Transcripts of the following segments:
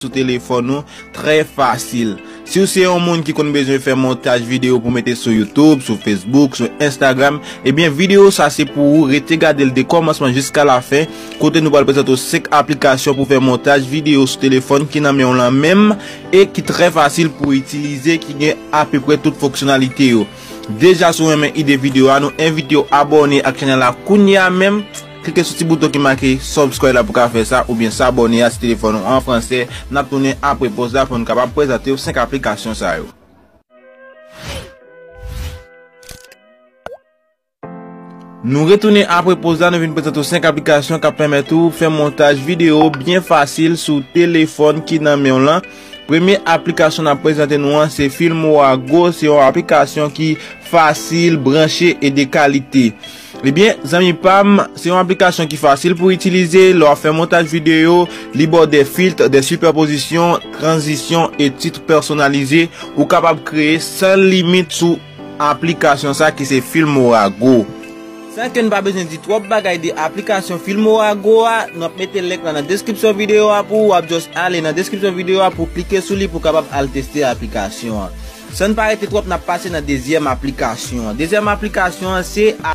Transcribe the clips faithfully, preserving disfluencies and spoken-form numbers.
sou telefòn ou, trè fasil. Si w se yon moun ki konn bezwen fè montaj videyo pou mete sou YouTube, sou Facebook, sou Instagram, ebyen videyo sa se pou ou. Rete gade l de kòmansman jiska lafen, kote nou pral prezante w senk aplikasyon pou fè montaj videyo sou telefòn ki nan men w lan menm e ki trè fasil pou itilize, ki gen apeprè tout fonksyonalite yo. Deja, si w renmen ide videyo a, nou envite w abòne ak chanèl la kounye a menm. Klike sou ti bouton ki make subscribe la pou ka fè sa, oubyen s'abonner a si telefòn ou an fransè. N ap tounen apre pòz la pou n kapab prezante w senk aplikasyon sa yo. Nou retounen apre pòz la, nou vin prezante w senk aplikasyon k ap pèmèt ou fè montaj videyo byen fasil sou telefòn ki nan men w lan. Premye aplikasyon n ap prezante nou an se Filmora Go, se yon aplikasyon ki fasil, branche e de kalite. Ebyen, zanmi pa m, se yon aplikasyon ki fasil pou itilize. Lè w ap fè montaj videyo, li ba w de filtre, de sipèpozisyon, tranzisyon e tit pèsonalize. Ou kapab kreye san limit sou aplikasyon sa ki se Filmora Go. San ke n pa bezwen di twòp bagay de aplikasyon Filmora Go a, n ap mete link la nan deskripsyon videyo a pou ou, w ap just ale nan deskripsyon videyo a pou w klike sou li pou w kapab al teste aplikasyon an. San n pa rete twòp, n ap pase nan dezyèm aplikasyon an. Dezyèm aplikasyon an se a-,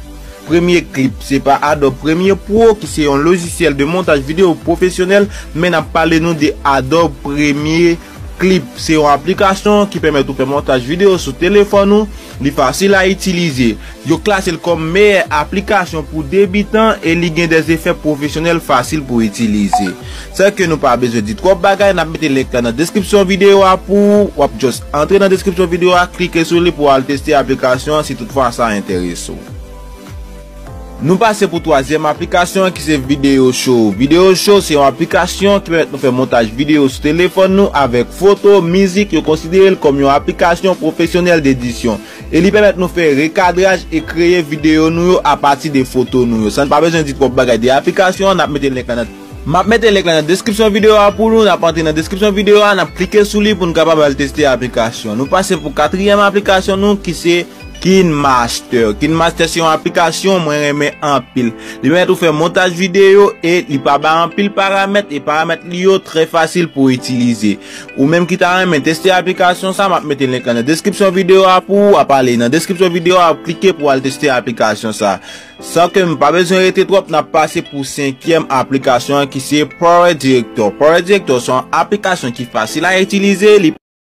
Premiere Clip. Se pa Adobe Premiere Pro ki se yon lojisyèl de montaj videyo pwofesyonèl, men n ap pale nou de Adobe Premiere Clip. Se yon aplikasyon ki pèmèt ou fè montaj videyo sou telefòn ou. Li fasil a itilize. Yo klase l kòm meyè aplikasyon pou debitan e li gen de efè pwofesyonèl fasil pou itilize. San ke nou pa bezwen di twòp bagay, n ap mete link la nan deskripsyon videyo a pou ou. W ap just antre nan deskripsyon videyo a, klike sou li pou w al teste aplikasyon an si toutfwa sa enterese w. Nou pase pou twazyèm aplikasyon an ki se Video Show. Video Show se yon aplikasyon ki pèmèt nou fè montaj videyo sou telefòn nou avèk foto, mizik. Yo konsidere l kòm yon aplikasyon pwofesyonèl de edisyon. E li pèmèt nou fè rekadraj e kreye videyo nou yo apati de foto nou yo. San n pa bezwen di twòp bagay de aplikasyon an, n ap mete link la nan, m ap mete link la nan deskripsyon videyo a pou nou. N ap antre nan deskripsyon videyo a, n ap klike sou li pou n kapab al teste aplikasyon. Nou pase pou katriyèm aplikasyon nou ki se KineMaster. KineMaster se yon aplikasyon mwen renmen anpil. Li pèmèt ou fè montaj videyo e li pa bay anpil paramèt, e paramèt li yo trè fasil pou itilize. Ou menm ki ta renmen teste aplikasyon sa, m ap mete link la nan deskripsyon videyo a pou ou. W ap ale nan deskripsyon videyo a, w ap klike pou w al teste aplikasyon sa. San ke m pa bezwen rete twòp, n ap pase pou senkyèm aplikasyon an ki se Power Director. Power Director se yon aplikasyon ki fasil a itilize. Li